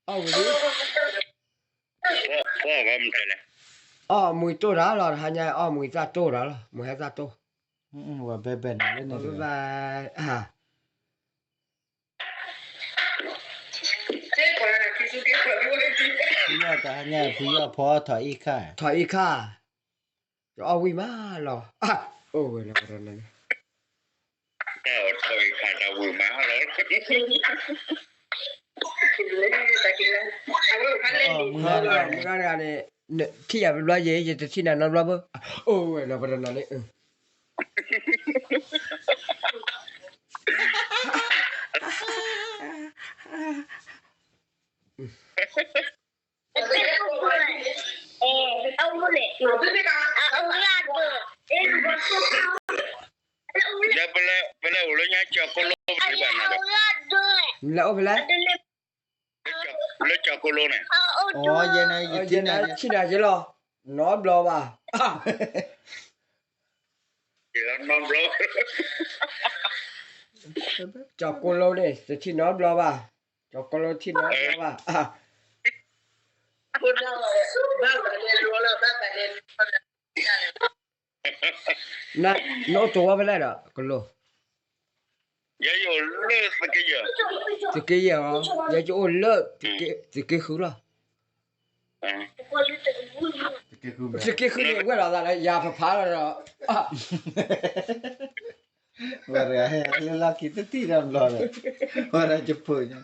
အီၣ်ဝံၤလံ, အီၣ်မုာ်တိၢ်တၢ်လီၤ တဟါညါအီၣ်မုာ်သၣ်တိၢ်တၢ်လီၤ မုာ်ဟဲသၣ်တိၢ်, ဝဲဘဲဘဲန့ၣ်လၢန့ၣ်, ဖုယီၢ်တဟါညါ ဖုယီၢ်ဖီထီၣ်အံၣ်ခါ, ထီၣ်အံၣ်ခါ, ယအီၣ်ဝံၣ်မးလီၤ, အိၣ်ဝဲလီၤ, တၢ်အီၣ်ထီၣ်အံၣ်ခါတၢ်ဝံၣ်မးလီၤ, မုၢ်ဂၤတဂၤန့ၣ်, ထံၣ်ယၤဘျီယဲ ယတထံၣ်နၤနီတဘျီဘၣ်, အိၣ်ဝဲလီၤ ပတနၤန့ၣ် ပလဲၤအိၣ်လၢညါကၠီၤကိလိဘၣ်နၤဒီး, နလဲၤအိၣ်ဖဲလဲၣ်, လၢကၠီၤကိလိန့ၣ်, ယဲနၤယထံၣ်နၤယဲလီၤ, နီတဘျီဘၣ်, ကၠီၤကိလိန့ၣ် တထံၣ်နီတဘျီဘၣ်, ကၠီၤကိလိထံၣ်နီတဘျီဘၣ်, နအိၣ်တဝီဖဲလဲၣ်ဒီး ကလိ, ယဲယအိၣ်လၢသုးက့ယဲၢ်, သုးက့ယဲၢ်အီၤ, ယဲယအိၣ်လၢ သုးက့ဃုလီၤ, သုးက့ဃုန့ၣ် ဝဲၢ်လီၤသးလၢယၤဖးဖးလီၤဒီး, ဝဲတဂၤဟဲလၢလီၢ်ခံတထံၣ်ဒီးဘျီဒီး, ဝဲဒၣ်ယဖိညါ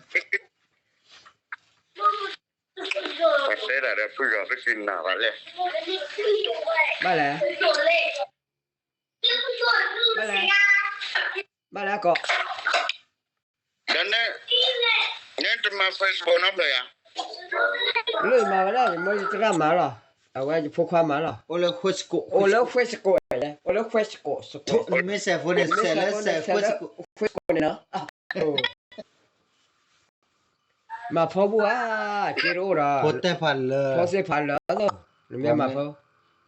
တဲဒၣ်ဒီးဖုယီၤတစံးနၤဘၣ်လဲၣ်, ဘၣ်လဲၣ်, ဘၣ်လဲၣ်, ဘၣ်လဲၣ်ကီး, ဒီးန, နတမၤ Facebook နီတဘျီယၤ, လၢယမၤဝဲဒၣ် ယမိၢ်ယသရၣ်မၤလီၤ, အဝဲယဖိခွါမၤလီၤ, အိၣ်လၢ Facebook, အိၣ်လၢ Facebook, အိၣ်လၢ Facebook, နမ့ၢ်စဲးဖိန့ၣ် စဲးလၢ Facebook န့ၣ်နီၤ မၤဖီဘူၣ်ဧါ, က့တအိၣ်ဒီး, ဖိတဲဖးလၢ, ဖိသ့ၣ်ဖးလၢ, နမ့ၢ်မၤဖီ,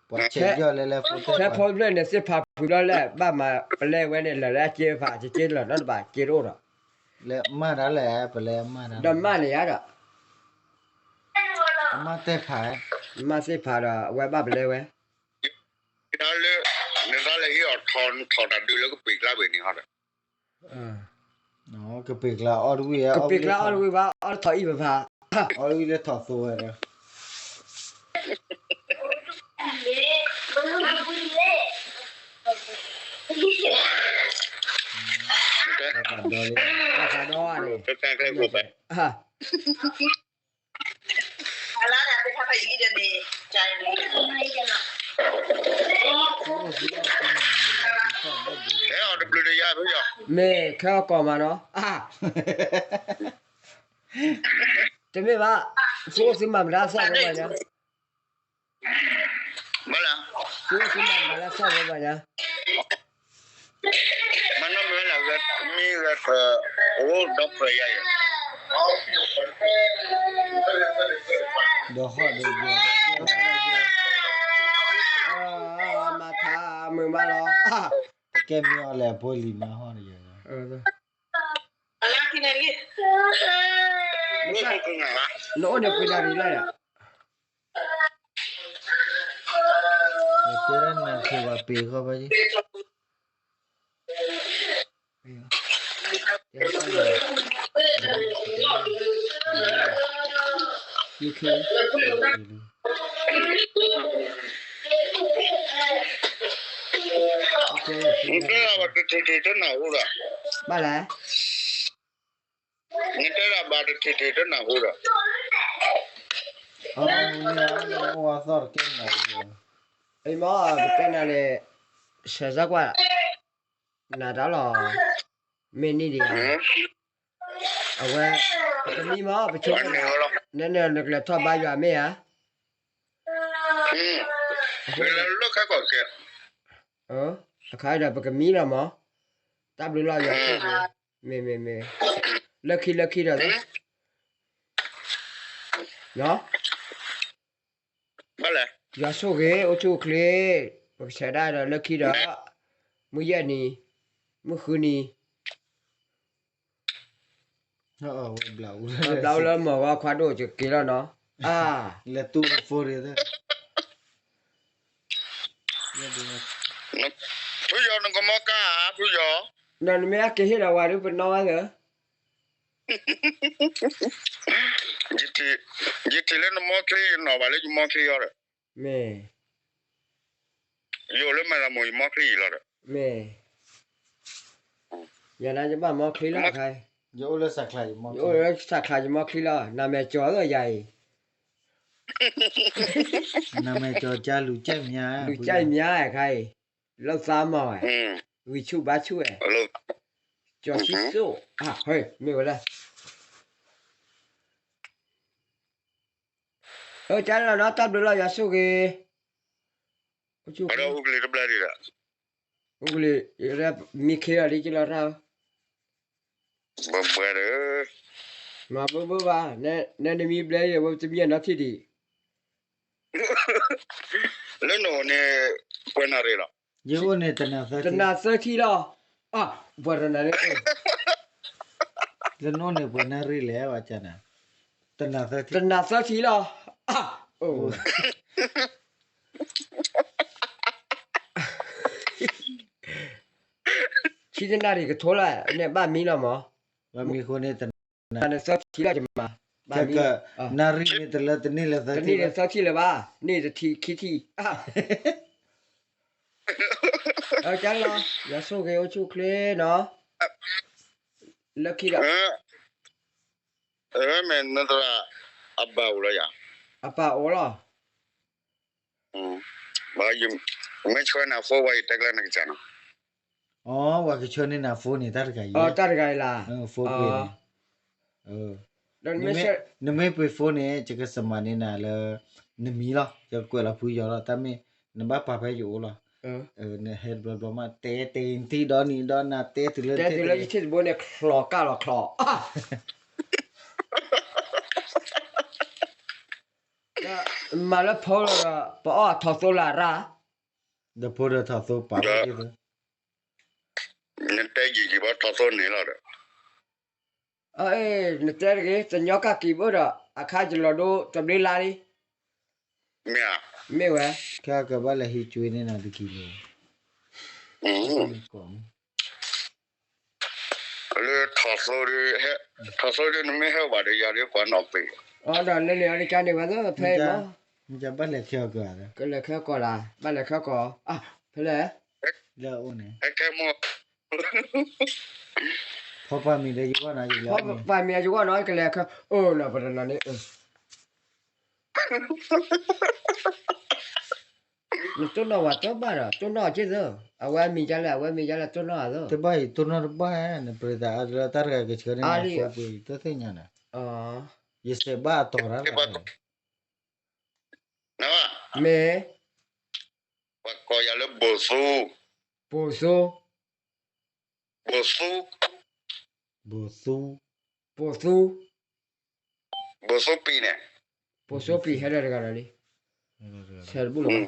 ပှၤဆဲးယီၣ်လဲၤလဲၤဖိတဲဖး, ဖဲဖိတဖျၢၣ်န့ၣ် သ့ၣ်ဖးဖုးဘျီလဲၣ် ဘၣ်မၤပလဲဝဲန့ၣ် လၢာ်လၢအက့တဖး ကက့လီၤနီတဘၣ် က့တအိၣ်ဒီး, လၢမၤတၢ်လဲၣ် ပလဲမၤတၢ်, ဒီးမၤန့ၣ်ယါဒီး, အမၤတဲဖး, မၤသ့ၣ်ဖးဒီး အဝဲဘၣ်ပလဲဝဲ လၢ, နသးလဲၤဟ့ၣ်အီၤထီၣ် နထီၣ်တၢ်ဒုးလၢကပ့ၤကျါဘ့ၣ်န့ၣ်ဟီဒီး, ကပ့ၤကျါအီၣ်တဝံၣ်, ကပ့ၤကျါအီၣ်တဝံၣ်ဘၣ် အီၣ်ထီၣ်အံၣ်ပဖး, အီၣ်တဝံၣ်လၢထီၣ်သိဝဲဒီး, တၢ်ဖးဒီန့ၣ်, တၢ်ဖးဒီန့ၣ် မ့ၢ်ခဲအီၣ်ကီၢ်မးနီၤ, တမ့ၢ်ဘၣ်, သုအိၣ်သုမၤမတၤသီၣ်ဝဲဘၣ်ညါ, သုအိၣ်သုမၤမတၤလၢသီၣ်ဝဲဘၣ်ညါ မ့ၢ်ဂဲၤထၢၣ်အိၣ်ဒီးဖျၢၣ်ယါအံၤ, ဒီးဟီၣ်ဒီးယဲ, မၤထါမုာ်မးလီၤ, ကဲမ့ၢ်အီၤလဲၣ် အဖိလံၤမၤဟီၣ်ဒီးယဲ, နအိၣ်န့ၣ်ပှ့ၤနၢ်ရံၣ်လၢယၤ တဲဒၣ်နၤခ့ဘၣ်ပ့ၤဃီဘၣ်ယ့ၣ်, နတဲဒၣ်ဘၣ်တထံၣ်ထံၣ်တနၢ်ဟူဒီး, ဘၣ်လဲၣ် နတဲဒၣ်ဘၣ်တထံၣ်ထံၣ်တနၢ်ဟူဒီး, အမ့ၢ်အိၣ်အသီၣ်တကဲနၢ်ဟူဒီး, အံၤမ့ၢ်ပတဲနၤန့ၣ်, ဆဲးစၢ်ကွၢ်, နၤတၢ်လီၤ, မ့ၢ်နံၣ်ဒံးဧါ, အဝဲ, ပကမံမ့ၢ်ပဆိ, နနကလဲၤထီၣ်ဘါယွၤမ့ၢ်ဧါ, အခါဒီးပကမံလီၤမး, တၢ်ဘျုးလီၤယွၤဆိၣ်ဂ့ၤ, မ့ၢ်မ့ၢ်မ့ၢ်, လၢခံလၢခံဒီး, ယွၤဆိၣ်ဂ့ၤ အိၣ်ဆူၣ်အိၣ်ချ့, ပကဆဲးဒၣ်ဒီးလၢခံဒီး, မုၢ်ယဲၢ်နံၤ, မုၢ်ဃုနံၤ ဝဲဘျးအူလၢမုၢ်ဂီၤခွါဒိၣ်ကက့ၤလီၤနီၤ, အါ, လဲၤတူၢ်ဖိဒ်, ဖုယီၤနကမီကါဧါ ဖုယီၤ, နမ့ၢ်အက့ၤဟ့ၣ်လီၤဝဲဒၣ်ပနီၣ်ဘၣ်သၢ ယထံၣ်လၢနမီချံ ယနီၣ်ဘၣ်လၢယမီချံအီၤဒီး, မ့ၢ်, ယအိၣ်လၢမဲၢ်လးမိၢ်ယမီချံအံၤလီၤဒီး, မ့ၢ်, ယၤနၤယဘၣ်မီချံလီၤခါ, ယအိၣ်လၢစးချါယမီချံလီၤ, နမဲာ်ကၠီၤလီၤယၤအံၤ, နမဲာ်ကၠီၤကါလူၤကၠဲၣ်မၠါ, လူၤကၠဲၣ်မၠါခါအံၤ, လၢသးမၤဝဲ, ဂံၢ်ဆူၣ်ဘါဆူၣ်ဝဲ, ကၠီၤဆံစိၣ်, မ့ၢ်ဝဲဒၣ် အကၢလီၤနီၤ တၢ်ဘျုးလီၤ ယွၤဆိၣ်ဂ့ၤ, အူကလံၤတဘျါဒံးဒီး, အူကလံၤ, မံခ့လီၤလံကလီၤတၢ်, ဘၣ်ဘၣ်ဒီး, မၤဘၣ်ဘၣ်ဘၣ်, နဲနမံဘျါအံၤ ဝဲတမံအနီထံၣ်ဒံး, လၢနအိၣ်န့ၣ်, ပှဲၤနၣ်ရံၣ်လီၤ, ယအိၣ်န့ၣ်တနၣ်သၢထံၣ်, တနၣ်သၢထံၣ်လီၤ, ပှၤတနၣ်န့ၣ် လၢနအိၣ်န့ၣ်ပှဲၤနၣ်ရံၣ်လဲၣ် ဘၣ်ကနၤ, တနၣ်သၢထံၣ်, တနၣ်သၢထံၣ်လီၤ, အိၣ် ဆံတနၣ်ရံၣ်ကထိလၢ န့ၣ်ဘၣ်မံလီၤမး, ဘၣ်မံဃိန့ၣ်တနၣ်န့ၣ်သၢထံၣ်လီၤ ယမၤ, ဘၣ်မံ, နၣ်ရံၣ်န့ၣ်တလၢတန့ၢ်လၢသၢထံၣ်, တန့ၢ်လၢသၢထံၣ်လၢၤဘၣ်, န့ၢ်တထံၣ်ခံထံၣ်, အကၢလီၤ, ယွၤဆိၣ်ဂ့ၤအိၣ်ဆူၣ်အိၣ်ချ့နီၤ, လၢခံဒီး မ့ၢ်နသရၣ်, အဘၣ်အိၣ်လီၤယၤ, အပၢ်အိၣ်လီၤ, မ့ၢ်ဆှၢနၤဖိဝဲအံၤတဲကျဲနကစၢ်နီၤ, အဝဲကဆှၢန့ၢ်နၤဖိန့ၣ် တၢ်တဂၤအံၤ, တၢ်တဂၤအံၤလၢ, နမ့ၢ်ပှ့ၤဖိန့ၣ် ယကစမၤန့ၢ်နၤလၢ, နမံလီၤ ယကကွဲးလီၤဖုယီၤလီၤ တၢ်မ့ၢ်, နဘၣ်ပာ်ဖဲယအိၣ်လီၤ, နဟဲတဘျီဘျီမး တဲတဲနထံၣ်ဒီနံၤဒီနၤ တဲတုၤလၢ, တဲတုၤလၢယထံၣ်တဘိန့ၣ် ချီၣ်ကၢ်လီၤချီၣ် မၤလၢဖိဒီး ပအီၣ်ထီၣ်သိလၢရၣ်, ဒီးဖိဒီးထီၣ်သိပာ်, နတဲယံာ်ယံာ်ဘၣ်ထီၣ်သိန့ၣ်လီၤဒီး, နတဲတဂ့ၤ တညီကၢ်ကံၤဘၣ်ဒီး အခါယလီၤဒိတဘျ့လါလံ, မ့ၢ်ဧါ, မ့ၢ်ဝဲ, ခဲကဘၣ်လဲၤဟံးကွံာ်န့ၢ်နၤတကံၤလံ, လၢထီၣ်သိဒီး, ထီၣ်သိဒီးနမ့ၢ်ဟဲဘၣ်ဒီးယၤဒီးပှၤနီၣ်ပ့ၤ, ဒီးလၢန့ၣ်အီၤဒ်ကါန့ၣ်ဝဲသ့ၣ်ဖဲအံၤမး, မ့ၢ်ဘၣ်လဲၤခဲအီၤကီး, ကလဲၤခဲကီးလၢ, ဘၣ်လဲၤခဲကီး, ဖဲလဲၣ်, လၢအအိၣ်န့ၣ်, ဖီပာ်မံၤဒီးယဂီၢ်နီၤ, ဖီပာ်မံၤအယဂီၢ်နီၤ ကလဲၤခဲ, အၢနီၤ ပတနီၤန့ၣ်, နတိၢ်နီၣ်ဝဲတဘၣ်ဒီး တိၢ်နီၣ်က့ၢ်သၢ, အဝဲအမံၤဒ်လဲၣ် အဝဲမံၤဒ်လဲၣ် တိၢ်နီၣ်အသၢ, တဘၣ်အံၤ တိၢ်နီၣ်တဘၣ်, နပြၤသးအါလၢတၢ်တဂၤကဆှၢန့ၢ်နၤဖိပှ့ၤ တသ့ၣ်ညါနၤ, ယစဲးဘၣ်အတီၤတၢ်လီၤ, မ့ၢ်, ပှၤကိးယၤလၢဘိၣ်သူ, ဘိၣ်သူ, ဘိၣ်သူ, ဘိၣ်သူ, ဘိၣ်သူ, ဘိၣ်သူပံၤန့ၣ်, ဘိၣ်သူပံၤဟဲလၢတဂၤဒီးလံ, ဆဲးတဘူၣ်လီၤ,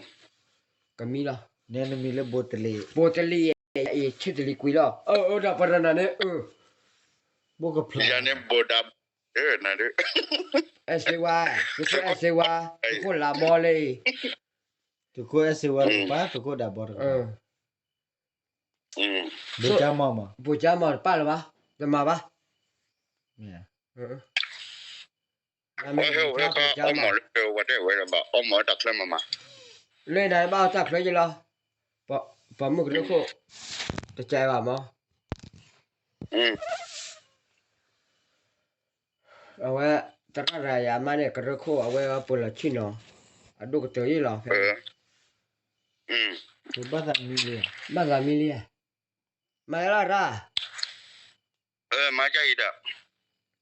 ကမံလီၤ, နမံၤလၢဘိၣ်တလ့ၣ်, ဘိၣ်တလ့ၣ်, အံၤဆ့ၣ်တလံၤကွံာ်လီၤ, အၢ အၢ ဒီးပတနီၤန့ၣ်, ဘိၣ်ကဖျါ, ယၤန့ၣ်ဘိၣ်ဒၣ်, အဲၣ်စ့ဝါ, သုးခိၣ်အဲၣ်စ့ဝါ, သုးခိၣ်လးဘီလၢအံၤ, သုးခိၣ်အဲၣ်စ့ဝါတကပၤ သုးခိၣ်ဒၣ်ဘီတကပၤ, ဘိၣ်ကၠါမီၢ်မး, ဘိၣ်ကၠါမီၢ်တပၣ်လၢၤဘၣ်, တမၤဘၣ်, ဝဲဟဲဝဲဘၣ်အီမီၢ်လၢဝဲတဲဝဲဘၣ် အီမီၢ်တၢ်ချၢမးမး, လၢနၤဘၣ်အီတၢ်ချၢယလီၤ, ပှၤမုၣ်ကရၢခိၣ်, တကဲဘၣ်မး အဝဲ, သရၣ်တဂၤယၤမါန့ၣ် ကရၢခိၣ် အဝဲပှဲၤလီၤဆံၣ်နီၤ, အဒိၣ်ကတၢၢ်ယံလီၤဖဲ, ဘၣ်သးမံလံ, ဘၣ်သးမံလံ, မၤလၢရၣ်, တဲ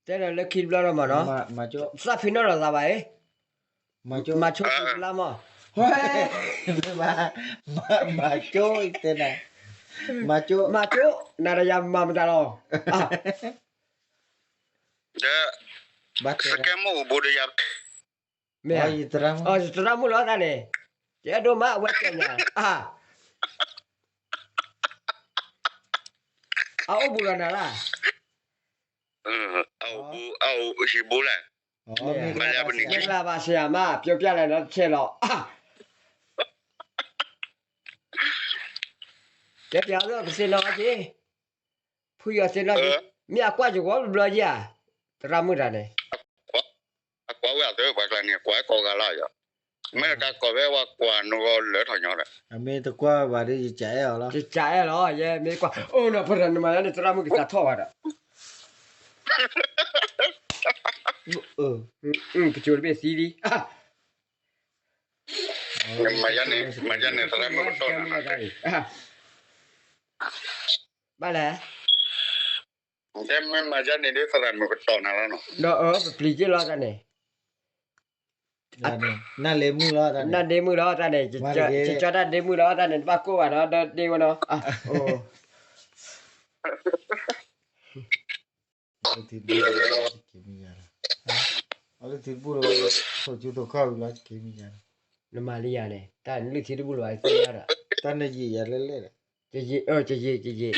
ဒီးလၢခံတဘျီလီၤမးနီၤ, သၣ်ဖံးနီၣ်လီၤသးဘၣ်အံၤ, မၤဆိၣ်လါမး, ဝဲ, မၤဆိၣ်တဲနၤ, မၤဆိၣ်, မၤဆိၣ်, နၤဒီးယၤမၤမတၤလီၤ, ဒီး, စကဲမုၣ်အိၣ်ဘူးဒီးယၤ, မ့ၢ်ဧါ, ယသရၣ်မုၣ်လီၤတၢ်န့ၣ်, ယအဲၣ်ဒိးမးအဝဲကဲညါ, အအိၣ်ဘူးလီၤနၤလၢ်, အအိၣ်ဘူး အအိၣ်ဟံၣ်ဘူးလဲၣ်. မ့ၢ်ကလၢဘၣ်ဆရာမ ပြောပြလိုက်တော့တချက်တော့ ကဲပျးလၢကသ့ၣ်နီၣ်က့ၤ ဖုယီၤသ့ၣ်နီၣ်က့ၤ မ့ၢ်အကွၢ်ယဂီၢ်ဘျီယၤ သရၣ်မုၣ်တၢ်န့ၣ် အကွၢ်ဝဲအသး ပှၤကျါန့ၣ် ကွၢ်ကိးဂၤလီၤယီၤ, မ့ၢ်တကးကိးဖဲဝဲကွၢ်နဂီၢ်လၢထီၣ်ညီဒီး အမ့ၢ်တကွၢ်ဘၣ်ဒီးယကအဲၣ်အီၤလီၤ, ယကအဲၣ်လီၤ ယဲမ့ၢ်ကွၢ် အိၣ်နီၤ ဖဲဒီးနမၤလၢန့ၣ် သရၣ်မုၣ်ကသးထီၣ်ဘၣ်ဒီး ပစိၤတဘ့ၣ်သံလံ မၤယါန့ၣ် သရၣ်မုၣ်ကတီၢ်နၤ ဘၣ်လဲၣ်, မ့ၢ်မၤယါန့ၣ်ဒ်သရၣ်မုၣ်ကတီၢ်နၤလီၤနီၤ, ဒီးအၢ ပပျံၤက့ၤလီၤတၢ်န့ၣ်, နၢ်ဒ့မုၣ်လီၤတၢ်န့ၣ်, နၢ်ဒ့မုၣ်လီၤတၢ်န့ၣ်, ကကၠီတၢ်ဒ့မုၣ်လီၤတၢ်န့ၣ် တဘၣ်ကိၢ်ဘၣ်ဒီး ဒီးဒ့ဝဲနီၤ, လၢထံတဘူၣ်လီၤ, လၢထံတဘူၣ်လီၤ, ထိၣ်ကၠူထိၣ်ခီၣ်ဝံၤလီၤ, နမၤလံယၤန့ၣ် တၢ်နလုၢ်ထံတဘူၣ်လီၤ သ့ၣ်ညါဒီး, တၢ်နယံာ်ယၤလဲၣ်လဲၣ်, ကယံာ် ကယံာ် ကယံာ်,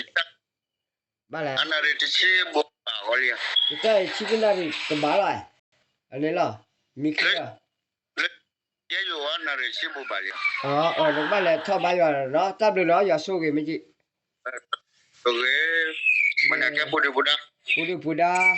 ဘၣ်လဲၣ်, ယတၢ်အံၤဆံကနၣ်ရံၣ်တဘၣ်လီၤ, အန့ၣ်လီၤ, မံခ့လီၤ, နကဘၣ်လဲၤထီၣ်ဘါယွၤနီၤ, တၢ်ဘျုးနီၤ ယွၤဆိၣ်ဂ့ၤမ့ၢ်က့ၤ, ပူၤဒုၣ်ပူၤဒါ